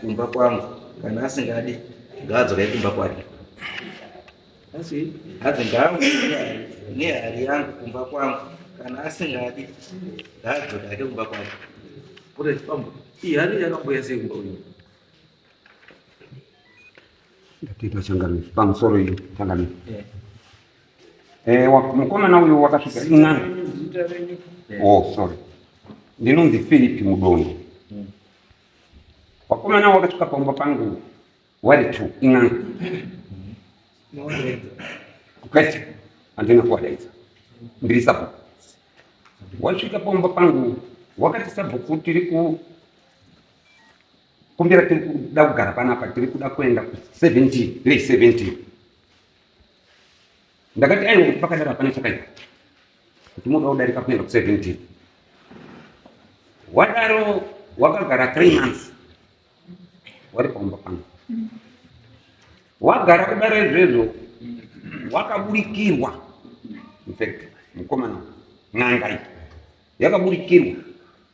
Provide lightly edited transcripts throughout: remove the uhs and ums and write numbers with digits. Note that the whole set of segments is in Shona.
kumba kwangu, kana asingadi ngaadzoke kumba kwake. Asi hanzi ngaauye nehari yangu kumba kwangu, kana asingadi ngaadzoke hake kumba kwake. Kuri pambo. Iyi hari yakamboya sei kumba uyu? Ndatenda changamire. Pamusoro iyo changamire. Eh, mukomana uyu wakasvika in'anga. Oh, sorry. Ndinonzi Philip Mudondo. Wakomana wakasvika pamba pangu wari two in'anga. Kwete, handina kuwadaidza. Ndiri sabhuku. Wasvika pamba pangu wakati sabhuku tiri ku kumbira tiri kuda kugara panapa tiri kuda kuenda ku 17 317 ndakati aiwa kuti pakadaro hapana chakaipa kuti moda kudarika kuenda ku 17 wadaro wakagara 3 months wari paumba pangu wagara kudaro izvezvo wakaburikirwa infact mukomana n'anga iyi yakaburikirwa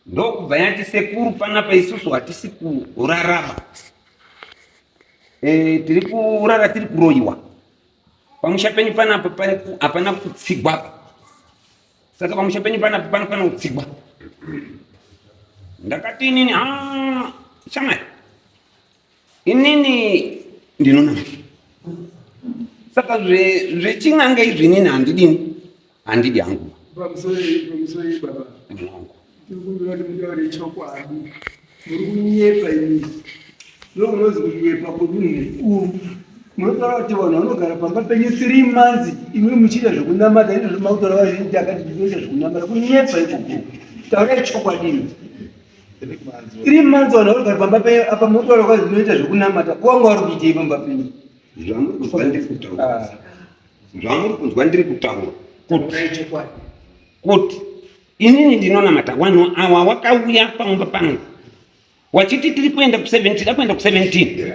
ndokubva yati sekuru panapa isusu hatisi kurarama e, tiri kurara tiri kuroyiwa pamusha penyu panapa hapana kutsigwa saka pamusha penyu panapa panofanira kutsigwa ndakati inini ah, shamwari Inini ndinonamata. Saka zvechin'anga izvi inini handidini, handidi hangu. Pamusoro baba. Mwangu. Tikumbira kuti mutaure chokwadi. Muri kunyepa imi. Ndokunozi kunyepa kwemunhu mukuru. Munotaura kuti vanhu vanogara pamba penyu 3 months imwe muchiita zvekunamata izvozvo makutaura vazhinji akati ndinoita zvekunamata kunyepa ikoko. Taurai chokwadi imi. Three months vanhu vari kugara pamba penyu apa motaura kwazi munoita zvekunamata kwanga vari kuitei pamba penyu? Zvamuri kunzwa ndiri kutaura. Ah. Zvamuri kunzwa ndiri kutaura. Kuti kuti inini ndinonamata vanhu awa wakauya pamba pangu wachiti tiri kuenda ku 17 tida kuenda ku 17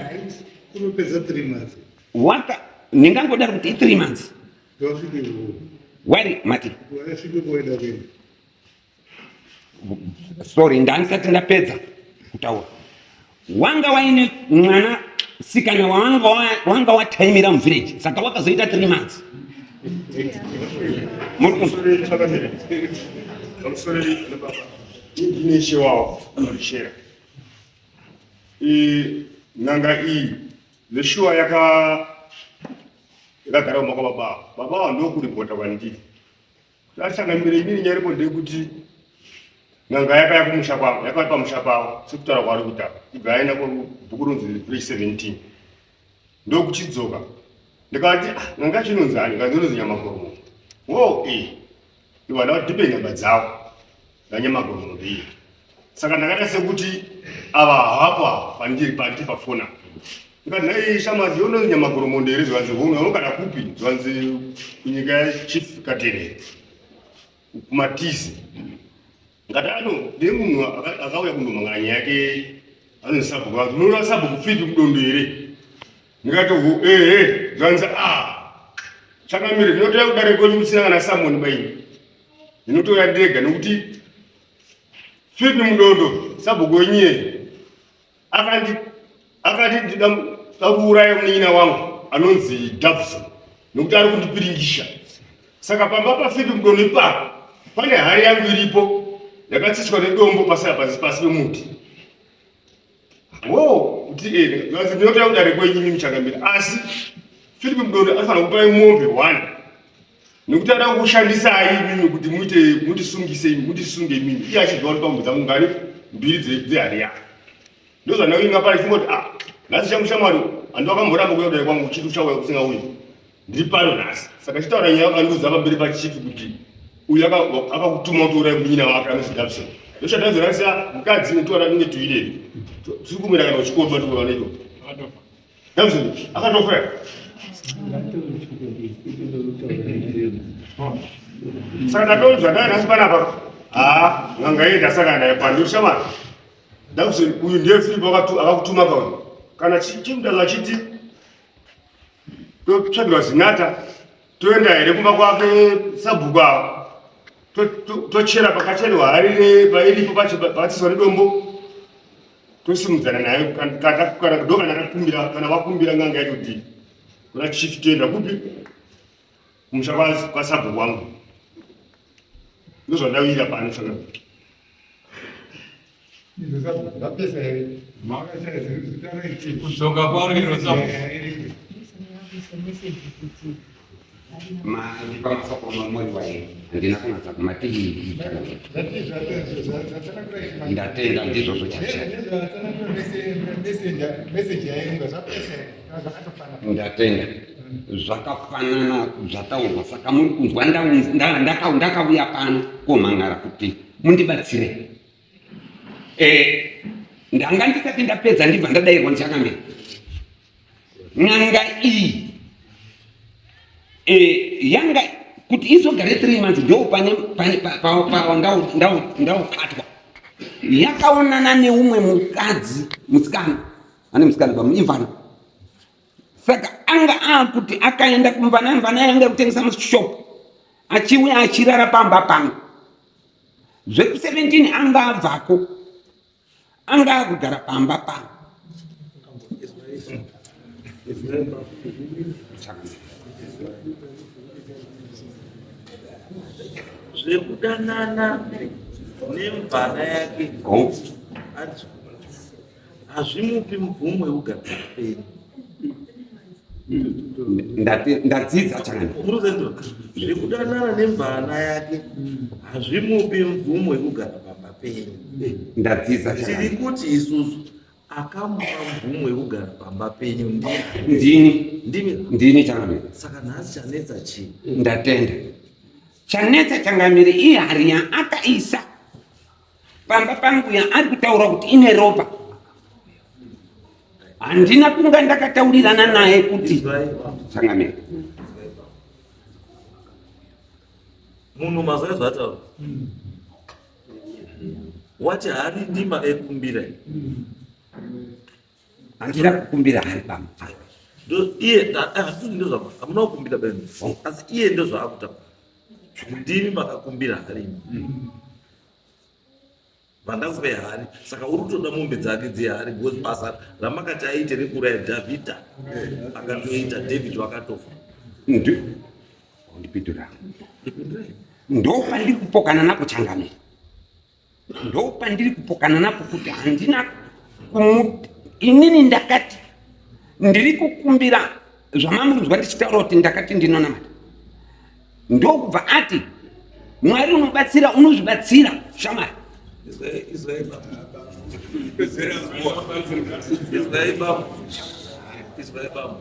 unopedza 3 months waka ndingangodaro kuti i 3 months wari mati sorry ndandisati ndapedza kutaura wanga waine mwana sikana wanga wanga wataimira muvillage saka wakazoita 3 months N'anga iyi zveshuwa yakagara kumba kwababa baba ava ndokuripota kwandiri Achangamire inini nyaya iripo ndeyekuti n'anga yakaya kumusha kwavo yakauya pamusha pavo sekutaura kwaari kuita ibva yaenda kubhuku rinonzi village 17 ndokuchidzoka ndikati ah, n'anga yacho inonzi ani kanzi inonzi nyamagoromo wo e eh. iwa ndakati ndipe nhamba dzavo ndanyamagoromo ndeiye saka ndakaita sekuti ava havapo ava pandiri pandiri pafona Ndikati nhai shamwari ndiwe unonzi Nyamagoromondo here zvikanzi hongu unogara kupi zvikanzi kunyika yachief Katerere kumatizi ndikati ano ndiye munhu akauya kundomangana nyaya yake anonzi sabhuku vanzi unoona sabhuku Philip Mudondo here ndikati ho ehe zvikanzi a changamire ndinotouya kudare kwenyu musina kana samoni baini ndinotouya ndega nekuti Philip Mudondo sabhuku wenyu iyeye akandi akati ndida kuuraya munin'ina wangu anonzi Davison nokuti ari kundipiringisha saka pamba paFibi mudono ipapo pane hari yangu iripo yakatsiswa nedombo pasi pasi pasi pemuti wo kuti eh, ndinotoya kudare kwenyu imi muchakamira asi Philip Mudondo anofanira kupai mombe one nekuti ada kukushandisai imimi kuti muite mutisungise imi mutisunge imimi iye achibva kuti pambo dzangu ngani mbiri dzehari yake ndozvandainga pari funga kuti ah nhasi changu shamwari handi wakamboramba kuya kudai kwangu uchiti uchauya usingauyi ndiri pano nhasi saka chitaura nyaya wakandiudza pamberi pachifi kuti uyu akakutuma kuti urai munyina wake anonzi davison ndochadavison mukadzi netiwana tinge tuirei tiri kumira kana uchikomba tikuvaneto Davison akatofa here? Saka ndatonzwa ndaya nhasi panapa. Ah, n'anga iyi ndasangana naye pano shamwari. Davison uyu ndiye Philip akakutuma kauri. Kana chimdaza chiti totsvagirwa zinata toenda here kumba kwake sabhuku avo tochera pakacherwa hari pairipo pacho pakatsiswa nedombo. Tosimudzana nayo kana ndo kana takumbira kana vakumbira n'anga yacho kuti kuna chief toenda kupi kumusha kwasabhuku wangu. Ndozvandawira pano saka. Kudzoka kwaro iro sabhuku. Mandipa masoko mamori waye handina kunatsa kumati ndatenda ndizvozvo chaizvo ndatenda zvakafanana zvataurwa saka muri kunzwa ndakauya pano komhan'ara kuti mundibatsire eh, ndanga ndisati ndapedza ndibva ndadairwa ndichakamira n'anga iyi eh, yanga kuti izogare three months ndo pane ndaukatwa yakaonana neumwe mukadzi musikana ane musikana pamuimvana saka anga akuti akaenda kumvana mvana yanga kutengesa mushop achiuya achirara pamba pangu zveku 17 anga abvako anga akugara pamba pangu Zvekudanana nemvana yake hazvimupi mvumo yekugara pamberi. Ndadzidza changamire. Zvekudanana nemvana yake hazvimupi mvumo yekugara pamba penyu. Ndadzidza Tiri kuti isusu akamupa mvumo yekugara pamba penyu ndiani? Ndini. Ndimi. Ndini changamire. Saka nhasi chanetsa chii? Ndatenda. Chanetsa changamire ihari yaakaisa pamba pangu yaari kutaura kuti ine ropa. Handina kunga ndakataurirana naye kuti changamire. Munhu mazwa zvaataura. Wati hari ndima ekumbira. Handina kukumbira hari pamba. Iye asi ndozva hamuna kukumbira bene. Asi iye ndozvaakutaura. Ndimi makakumbira hari. Vandakupe hari saka uri kutoda mombe dzake dzehari because basa ramakati aite rekuuraya Dhavhidha akatoita David wakatofa. Ndipindura. Ndopandiri kupokana napo changamire. Ndopandiri kupokana napo kuti handina kumu inini ndakati ndiri kukumbira zvamamurunzwa ndichitaura kuti ndakati ndinonamata. Ndokubva ati Mwari unobatsira unozvibatsira shamwari. Izwai baba.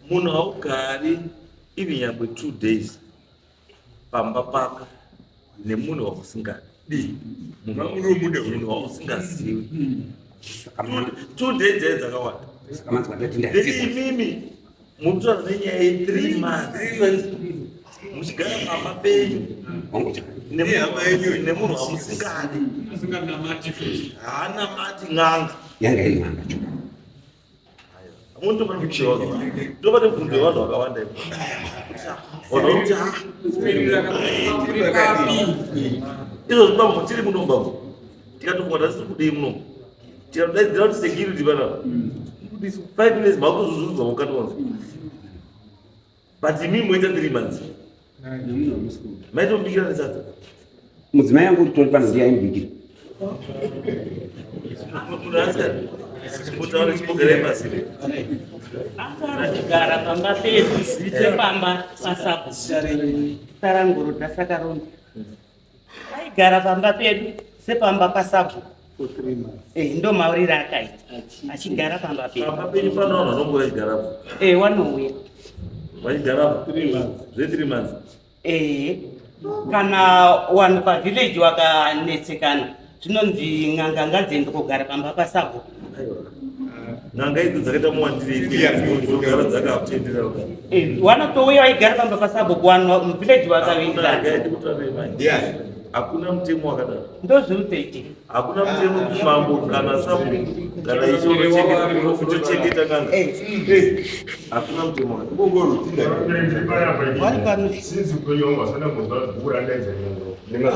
Munhu haugari even nyangwe 2 days pamba pako nemunhu wausingadi munhu wausingazivi 2 days dzai dzakawanda imimi murikutaura nenyaya ye 3 months muchigara pamba penyu nemunhu wamusingadi haanamati n'anga yanga iri n'anga ndopane mubvunzo yevanhu vakawanda izvozvi bambo tiri muno bambo tikatofunga tasiri kudei muno tikatodaidzira kuti security panapa 5 minutes makuzuzurudza mukati wanzi but imi moita 3 months maitomubikira nesadza mudzimai yangu uritori pano ndiye aimubikira Akagara pamba pedu sepamba pasabhu saranguro tasakaronda aigara pamba pedu sepamba pasabhuku eh, ndo mauriro akaita achigara pamba pedu pamba penyu pano vanhu vanonge vachigarapo eh, wanouya vachigarapo zve three months eh, kana wanhu pavillage wakanetsekana zvinonzi n'anga ngadziende kogara pamba pasabhuku N'anga idzi dzakaita muwandirei dzinogara dzakatendera eh, wanotouya waigara pamba pasabhuku wanhu muvillage wakavindirana hakuna mutemo wakadaro ndozviri kutoitika hakuna mutemo kuti mambo kana sabhuku kana ishe unochengeta n'anga eh. Eh. hakuna mutemo wakadaro Since upenyu wangu hasana kumbozwa bhuku randaidza nenga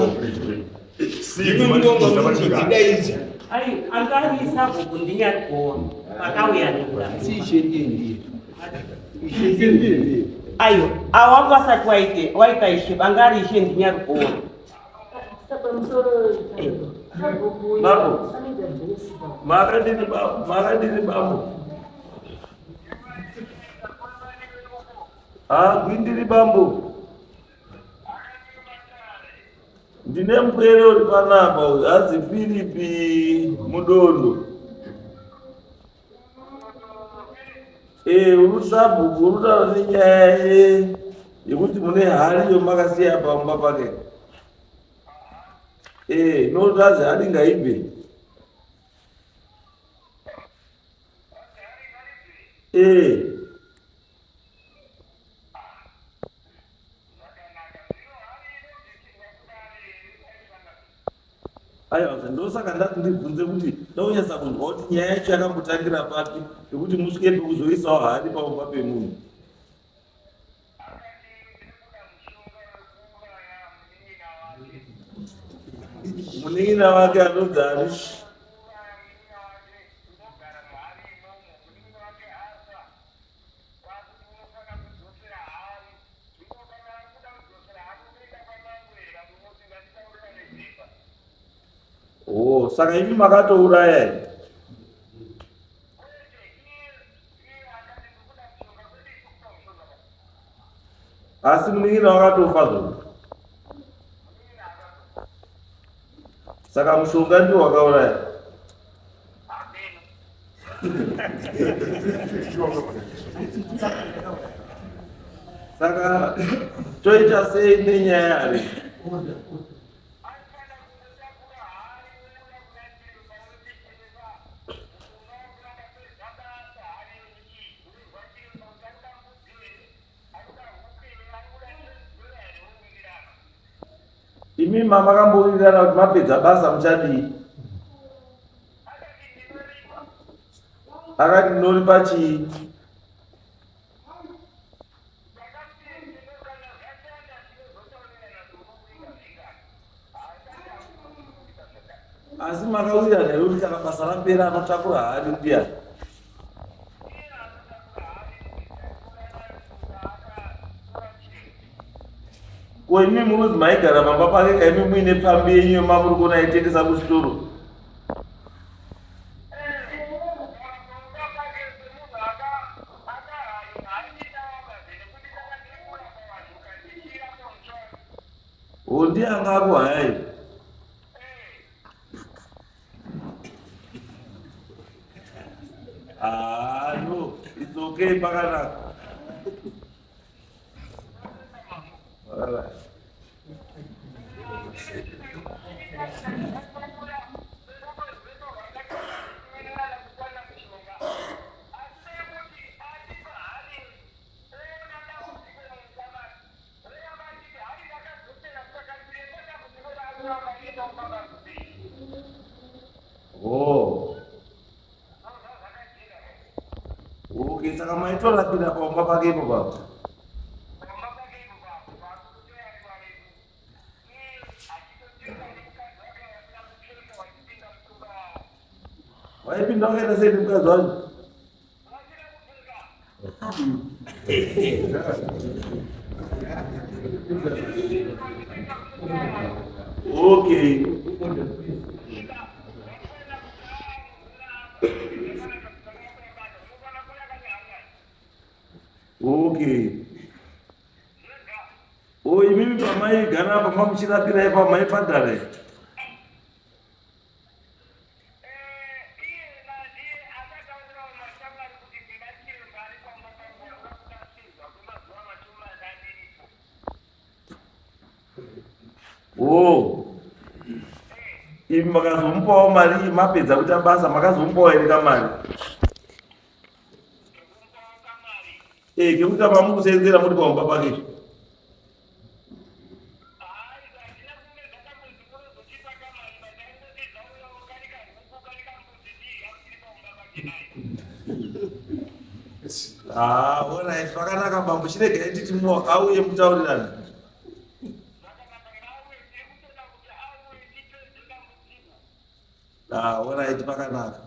Ai, anga ari sabhuku ndiNyarugowa pakauya nhura. Asi ishe ndiye ndiye. Ishe ndiye ndiye. Aiwa, avo vanga vasati waite waita ishe, vanga ari ishe ndiNyarugowa. Bambo. Makadini bambo? Makadini bambo? Ah, gwindiri bambo. Ndine mupwere uri panapa uyu, hanzi Firipi Mudondo. Eh, uri sabhuku uri kutaura nenyaya yekuti mune hari yomakasiya pamba pake. Eh, nokuti hanzi hari ngaibve. Eh. Aiwa, ndosaka ndati ndibvunze kuti ndaunyatsa kunzwa kuti nyaya yacho yakambotangira papi yekuti musvike pekuzoisawo hari pamumba pemunhu. Munin'ina wake anonzi ani? Oh, saka imi makatouraya here? Asi munin'ina wakatofa zvo. Saka mushonga ndiwo wakauraya. Saka toita sei nenyaya yari? Imi mamakambowirirana kuti mapedza basa muchadii? Akati ndinoripa chii? Asi makawirirana here kuti kana basa rapera anotakura hari ndiyani? Ko imi munozi maigara pamba pake kaimi muine pfambi yenyu yemamuri kuona aitengesa kuzvitoro? O ndiye anga akuhaya iyo. Ah, no, it's okay pakanaka. Alright. Oh. Okay, saka maitorapira pamba pake ipo papo. Waipinda wakaita sei nemukadzi wacho? Okay. Okay. O imimi pamaigara apa mamuchirapira ipa maibhadhara here? Oh. Imi makazomupawo mari mapedza kuita basa makazomupawo here kamari? Eh, kekuti apa mukusenzera muri pamba pake. Ah, alright, pakanaka bambo, chiregai nditi auye mutaurirane. Ah, alright. Alright, pakanaka.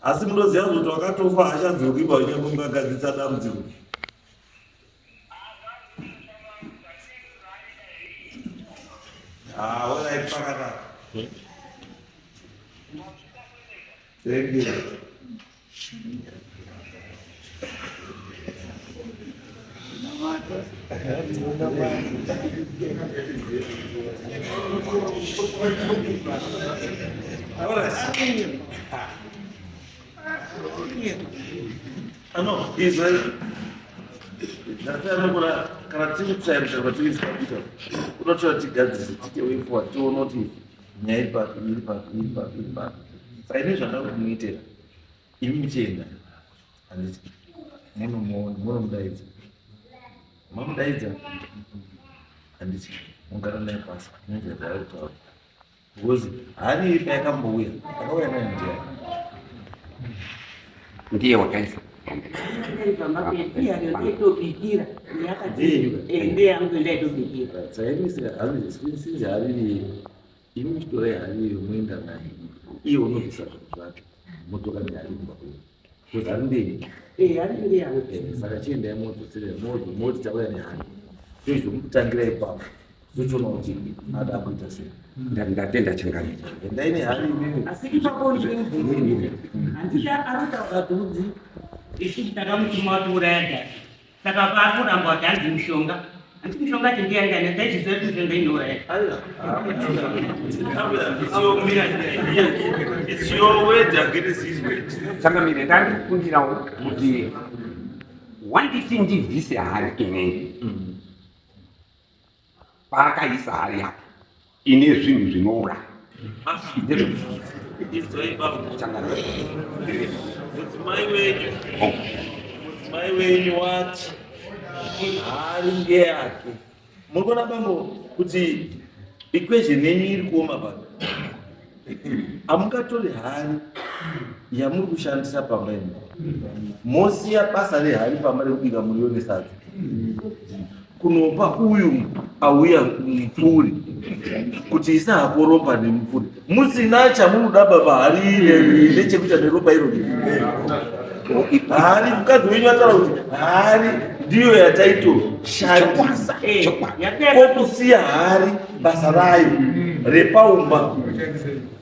Asi munoziva kuti wakatofa hachadzoki ba nyangwe mukagadzirisa dambudziko. Ah, alright, pakanaka. Thank you. Ano, Israel. Ndasiyana kana tiri kutsvaira kwatiri kuita. Unotora tigadzise tiite way forward tione kuti nyaya iri papi iri papi iri papi iri papi. Saka ine zvandava kuti muite imi muchienda handiti munomuona munomudaidza mamudaidza handiti mugara naye pasi muudza zvaari kutaura because hari iri payakambouya akauya nayo ndiyani ndiye wakaisa sinzi hari imi muchitora hari iyo moenda naye iye unobvisa zvinhu zvake modzoka nehari kumba kwenyu because hari ndeyi hari ndeyangu saka chiendai modzosere moti tauya nehari toizomutangira ipapo tochiona kuti ada kuita sei ndatenda changamire endai nehari imimi asi ipapo ndinobvunza handiti arikutaura dhudzi isusu takamutuma kuti uraya dhadhi saka paakuramba kuti hanzi mushonga hanti mushonga ti ndiyangani taichiziva kuti mishonga inouraya. It's your word against his word. Changamire, ndandikukundirawo kuti wanditi ndibvise hari inini paakaisa hari yake ine zvinhu zvinouraya. Izwai baba. Changamire. Mudzimai wenyu. Mudzimai wenyu wati hari ngeyake. Muri kuona bambo kuti equation yenyu iri kuoma pano. Hamungatori hari yamuri kushandisa pamba imi. Mosiya basa rehari pamba rekubika muriwo nesadza. Kunopa uyu auya mupfuri kuti isa hako ropa nemupfuri musina chamunoda baba hari nechekuita neropa iro hari mukadzi wenyu ataura kuti hari ndiyo yataitoshandisa kokusiya hari basa rayo repaumba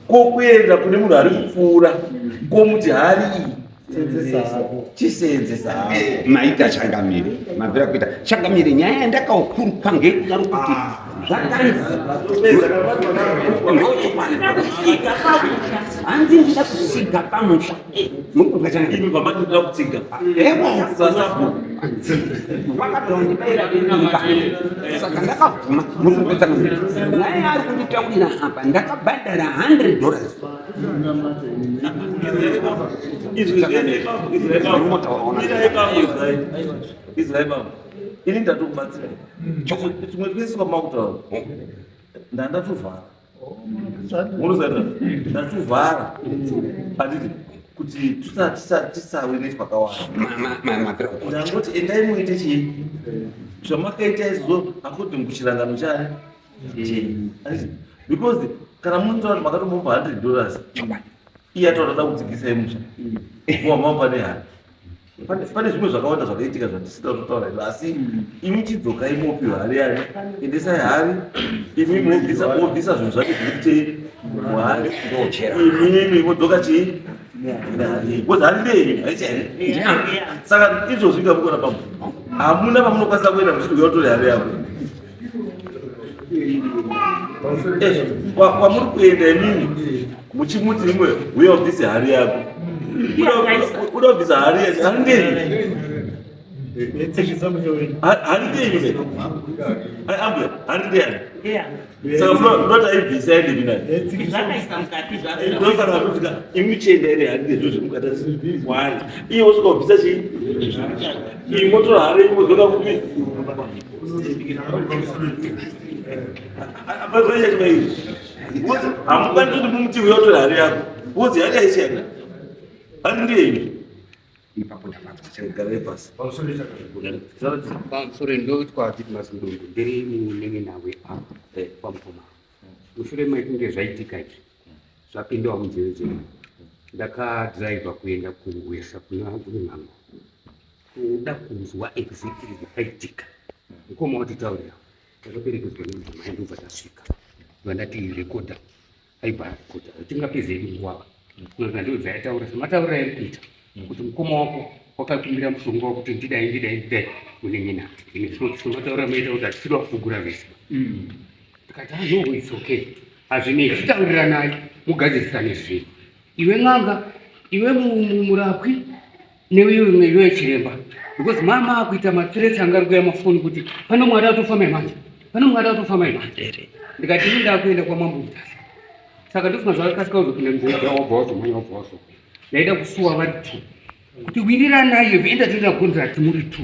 kokuenda kune munhu ari kupfuura komuti hari iyi chiseenzesa hako. Maita changamire, mabvira kuita changamire. Nyaya yandakaukurukwa ngekudaro kuti zvakanzi ndochokwadi hanzi ndida kutsiga pamusha muri kunzwa changamire? Imi baba ndinoda kutsiga. Ewo. Sasapo. Wakabva wandibaira nyika saka ndakabvuma. Muri kunzwa changamire? Nyaya yaari kunditaurira apa ndakabhadhara $100. Izwai baba, ini ndatokubatsirai chimwe twese kwamakutaura ndandatovhara munoziva ndatovhara handiti kuti tisawe netwakawanda ndangoti endai muite chii zvamakaita izvozvo according kuchirangano chani chenyu handiti because kana munotaura kuti makatomupa $100 iye ataura da kudzikisai musha wamapa nehari pane zvimwe zvakawanda zvakaitika zvatisina kutotaura izvo asi imi chidzokai mopiwa hari yani endesai hari imi mobvisa zvinhu zvacho zviri kuchei muhari imimi modzoka chii because hari ndeyenyu haichari saka izvozvi ngamukona pamwe hamuna pamunokwanisa kuenda muchiti uya utore hari yako kwamuri kuenda imimi muchimuti imwe uya ubvise hari yako uda kubvisa hari yako hari ndeyenyu hari ndeyenyu ambuya hari ndeyani saka munoti aibvisa aendepi nayo ndosaka kuti imi chienda ine hari ndezvo zvemukati wari iye wosvika kubvisa chii iyi motora hari yenyu modzoka kupi hamukwanisi kuti mumuti uya utora hari yako wozi hari haisiyana hari ndeyenyu ipapo ndapapa garai pasi Pamusoro ndoitwa Didmas Mudundu, ndiri munenge nawe apa pamukoma. Mushure mekunge zvaitika izvi, Zvapindawo munzeve dzedu. Ndakadhiraivha kuenda kuwesa kuna kune mhango kuda kunzwa exactly zvakaitika. Mukoma watitaurira takaperekedzwa nemudzimai ndobva tasvika. Ndobva ndati rekodha aibva arekodha tingapedze yedu nguva kunoita ndiyo dzaitaura semataurira airi kuita kuti mukoma wako wakakumbira mushonga wakuti ndidai ndidai ndidai munin'ina semataurira maita kuti hatisida kufugura vese tikati ah, no it's okay hazvinei chitauriranai mugadzirisane zvinhu iwe n'anga iwe murapwi neuyo chiremba because mama akuita mathreats anga ari kuya mafoni kuti pano mwari atofa mai manje pano mwari atofa mai manje ndikati ini ndakuenda kwamambo mutasa saka ndofunga zvakakasika kuzopinda munzira wabva wazomhanya wabva wazokuya ndaida kusuwa vari two kuti wiriranai you've entered into a contract muri two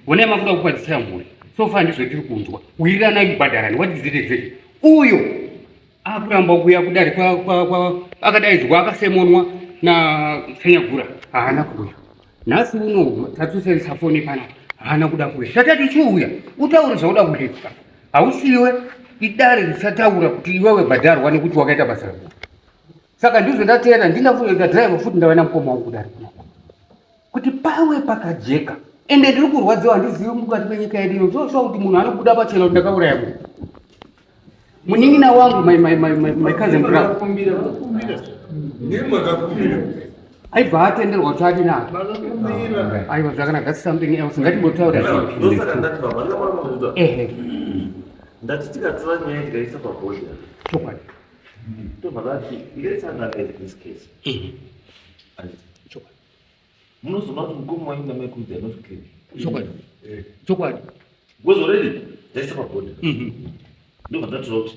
honai makuda kukwadzisa mhuri so far ndizvo tiri kunzwa wiriranai mubhadharani what is it exactly uyo akuramba kuuya kudare akadaidzwa akasemonwa nasenyagura haana kuuya nhasi uno tatuserisa foni pana haana kuda kuuya tatati chiuya utaure zvauda kuita hausiwe idare risataura kuti iwewe bhadharwa nekuti wakaita basa rako saka ndizvo ndateera ndinakuenda driver futi ndava namukoma wangu kudare kunoko kuti pawe pakajeka ende ndiri kurwadziwa handizivi mukati menyika yedu ino zvoshuwa kuti munhu anobuda pachena kuti ndakauraya munhu munin'ina wangu my, my, my, my, my cousin brother aibva atenderwa kuti adi nako aiwa zvakanaka that's something else ngatimbotaura ehe ndati tikatora nyaya tikaisa pabhodha chokwadi tobva tati let's analyze this case chokwadi munozoona kuti mukoma wenyu namai kudzi are not clean chokwadi chokwadi because already taisa pabhodha ndobva ndatora kuti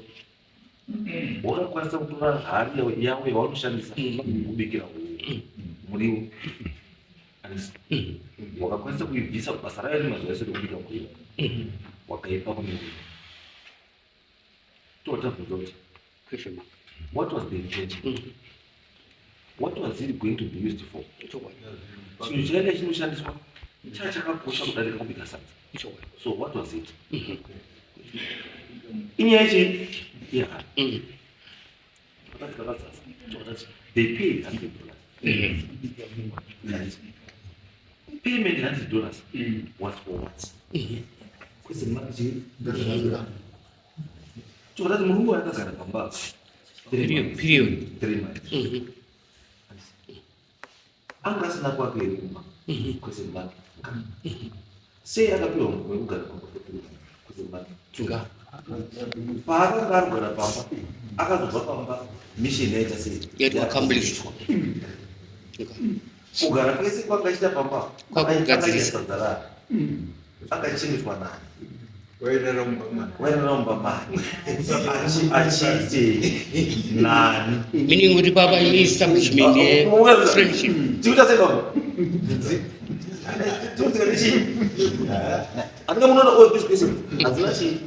wakakwanisa kutora hari yavo yavanoshandisa kubikira muriwo andisi wakakwanisa kuibvisa basa rayo remazuva ese rekubika muriwo wakaipa kune uyo totabvunza kuti question mark what was the intention what was it going to be used for chokwadi chinhu chainge chinoshandiswa chaa chakakosha kudarika kubika sadza chokwadi so what was it inyaya chii yehari vakadzika vadzasa tokatati they paid $100 payment $100 was for what question mark chii tokatati murume akagara pamba Period. Period. 3 months anga asina kwake here kumba question mark sei akapiwa mvumo yekugara pamba for 3 months question mark Nga. Paakanga ari kugara pamba akazobva pamba mission yaita sei? Yaitwa accomplished. Kugara kwese kwanga achiita pamba Kwakugadzirisa. sadza rake akachengetwa nani? Wairara mumba mani. Wairara mumba mani achiitei nani? Meaning kuti papa establishment ye friendship. Tikuita sei baba? Tikutsika nechii? Andinga munoona all these questions hadzina chii?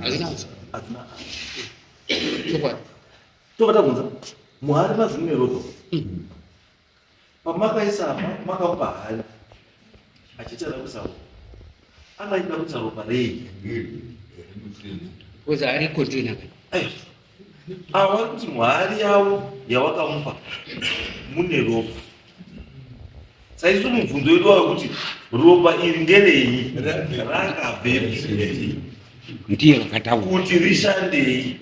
Hazina. Hadzina. Chokwadi. Tobva tabvunza muhari mazvine ropa pamakaisa apa makamupa hari achiita kuisa ropa angaida kuisa ropa rei? Because ari container. Aiwa, ava vari kuti muhari yavo yawakamupa mune ropa saisu mubvunzo wedu wava kuti ropa iri ngerei rakabvepi? Ndiye wakataura. Kuti rishandei?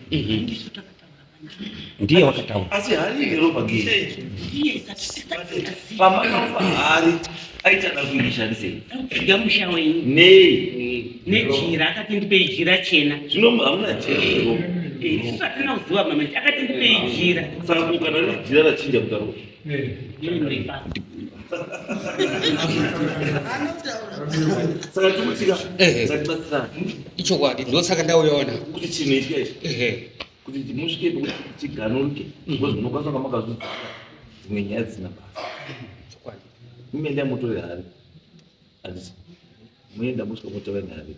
Ndiye wakataura. Asi hari ine ropa ngei pamakamupa hari aitada kuishandisei? Pfiga musha wenyu. Nei? Nejira akati ndipei jira chena. Zvino hamuna jira. Isu hatina kuziva mama akati ndipei jira. Saka ko kana riri jira rachinja kuita ropa? Inoipa. Saka tikutika satibatsirana. Ichokwadi ndosaka ndauyaona. Kuti chinhu ichi ichi kuti musvike pekuti chiganuke because munokwanisa kunga makazvidzika dzimwe nyaya dzisina basa. Chokwadi. Muenda mutore hari handiti muenda musvika motore nehari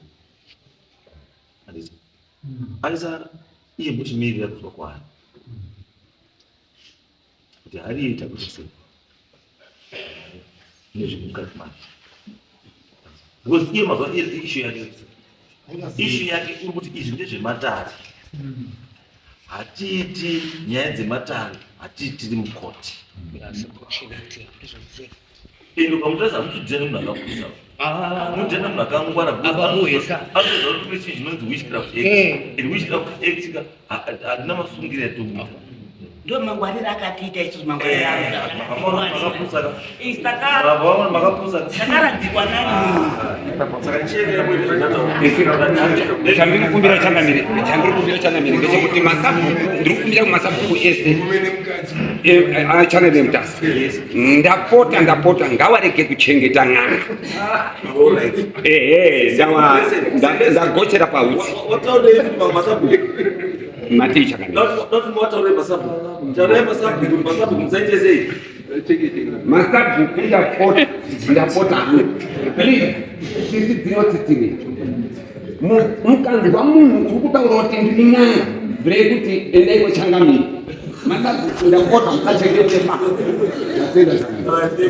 handiti aisa iye muchimirira kuzwa kwaari kuti hari iyi takuti sei nezvemukati make because iye mazuva iye issue yake uri kuti izvi ndezvematare hatiiti nyaya dzematare. Hatii tiri mukoti. Ende ukamutarisa hamusi kudhena munhu akapusa. Unodhena munhu akangwara. Anoziva kuti kune chinhu chinonzi witchcraft act. And witchcraft act ka handina masungiro atomuita. Ndo mangwariro akatiita isusu mangwariro akamakapusakaradzikwa nani. Chandiri kukumbira changamire, chandiri kukumbira changamire ngechekuti masabhuku, ndiri kukumbira kumasabhuku ese changamire Mutasa, ndapota ndapota ngawarege kuchengeta n'anga. Ehe, ndagochera pautsi. Matii changamire. Masabhuku ndapota ndapota hangu. Please, tsitsi dzinotsitsirira. Mukanzwa munhu uri kutaura kuti ndiri n'anga, bvurei kuti endai kwechangamire. Masabhuku ndapota musachengete pa. Ndatenda changamire.